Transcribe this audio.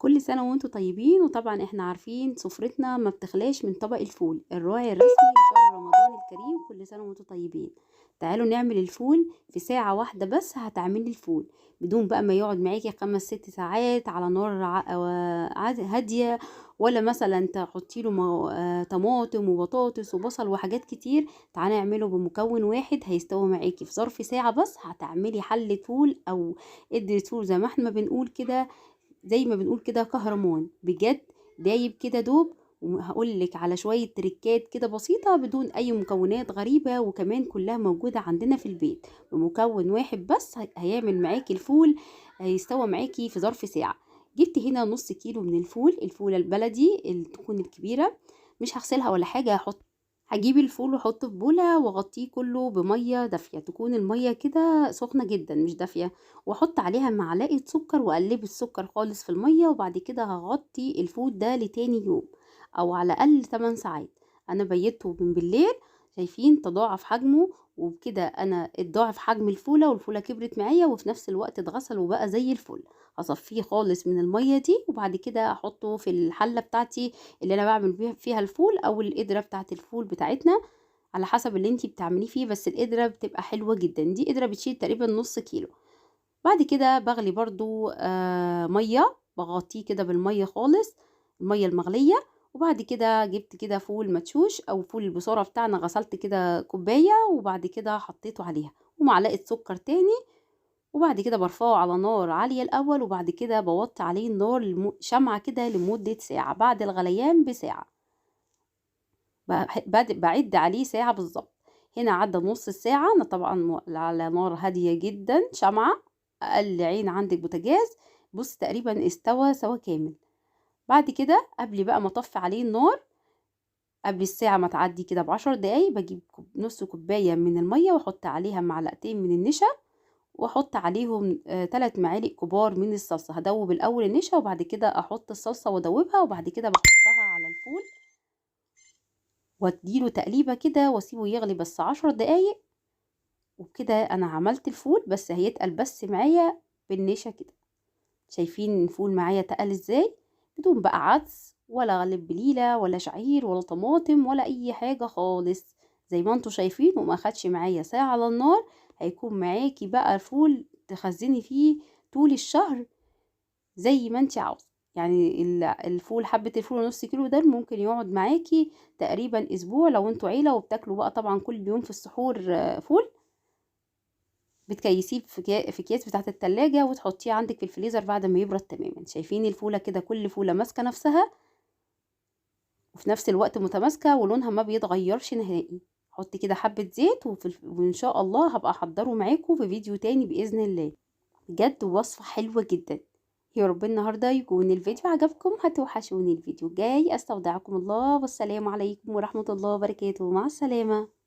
كل سنة وانتم طيبين. وطبعا احنا عارفين سفرتنا ما بتخلاش من طبق الفول الراعي الرسمي لشهر رمضان الكريم. كل سنة وانتم طيبين. تعالوا نعمل الفول في ساعة واحدة بس. هتعملي الفول بدون بقى ما يقعد معاكي 5 6 ساعات على نار هادية، ولا مثلا تحطي له طماطم وبطاطس وبصل وحاجات كتير. تعالي نعمله بمكون واحد هيستوي معاكي في ظرف ساعة بس. هتعملي حلة فول او قدرة فول زي ما احنا بنقول كده، زي ما بنقول كده كهرمان بجد، دايب كده دوب. وهقول لك على شوية تريكات كده بسيطة بدون أي مكونات غريبة، وكمان كلها موجودة عندنا في البيت. بمكون واحد بس هيعمل معاكي الفول، هيستوى معاكي في ظرف ساعة. جبت هنا نص كيلو من الفول، الفولة البلدي اللي تكون الكبيرة، مش هغسلها ولا حاجة. هجيب الفول واحطه في بولة واغطيه كله بمية دافية، تكون المية كده سخنة جدا مش دافية، واحط عليها معلقة سكر واقلب السكر خالص في المية. وبعد كده هغطي الفول ده لتاني يوم او على الاقل 8 ساعات. انا بيته من بالليل، شايفين تضاعف حجمه، وبكده انا اتضاعف حجم الفولة والفولة كبرت معايا، وفي نفس الوقت اتغسل وبقى زي الفل. هصفيه خالص من المية دي، وبعد كده احطه في الحلة بتاعتي اللي انا بعمل فيها الفول، او القدرة بتاعت الفول بتاعتنا على حسب اللي انتي بتعمليه فيه، بس القدرة بتبقى حلوة جدا. دي قدرة بتشيل تقريبا نص كيلو. بعد كده بغلي برضو مية، بغطيه كده بالمية خالص، المية المغلية. وبعد كده جبت كده فول مدشوش او فول البصارة بتاعنا، غسلت كده كوباية وبعد كده حطيته عليها، ومعلقة سكر تاني. وبعد كده برفعه على نار عالية الأول، وبعد كده بوطي عليه النار شمعة كده لمدة ساعة، بعد الغليان بساعة. بعد عليه ساعة بالظبط. هنا عدى نص الساعة، أنا طبعا على نار هادية جدا، شمعة، أقل عين عندك بوتاجاز. بص تقريبا استوى سوا كامل. بعد كده قبل بقى ما اطفي عليه النار، قبل الساعة ما تعدي كده ب10 دقايق، بجيب نص كوباية من المية واحط عليها معلقتين من النشا، واحط عليهم 3 معالق كبار من الصلصة. هدوب الاول النشا وبعد كده احط الصلصة وادوبها، وبعد كده بحطها على الفول واديله تقليبة كده واسيبه يغلي بس 10 دقايق. وبكده انا عملت الفول، بس هيتقل بس معايا بالنشا كده. شايفين الفول معايا تقل ازاي؟ بدون بقى عدس ولا غلب بليلة ولا شعير ولا طماطم ولا اي حاجة خالص، زي ما انتوا شايفين. وما خدش معايا ساعة على النار. هيكون معاكي بقى فول تخزني فيه طول الشهر زي ما انتي عاوزة. الفول، حبة الفول ونص كيلو ده ممكن يقعد معاكي تقريبا اسبوع لو انتوا عيلة وبتاكلوا بقى طبعا كل يوم في السحور، فول. بتكيسيه في اكياس بتاعت التلاجة وتحطيه عندك في الفريزر بعد ما يبرد تماما. شايفين الفولة كده، كل فولة ماسكة نفسها وفي نفس الوقت متماسكة ولونها ما بيتغيرش نهائي. حطي كده حبة زيت وإن شاء الله هبقى أحضره معاكم في فيديو تاني بإذن الله. بجد وصفة حلوة جدا. يا رب النهاردة يكون الفيديو عجبكم. هتوحشوني الفيديو الجاي. أستودعكم الله، والسلام عليكم ورحمة الله وبركاته. مع السلامة.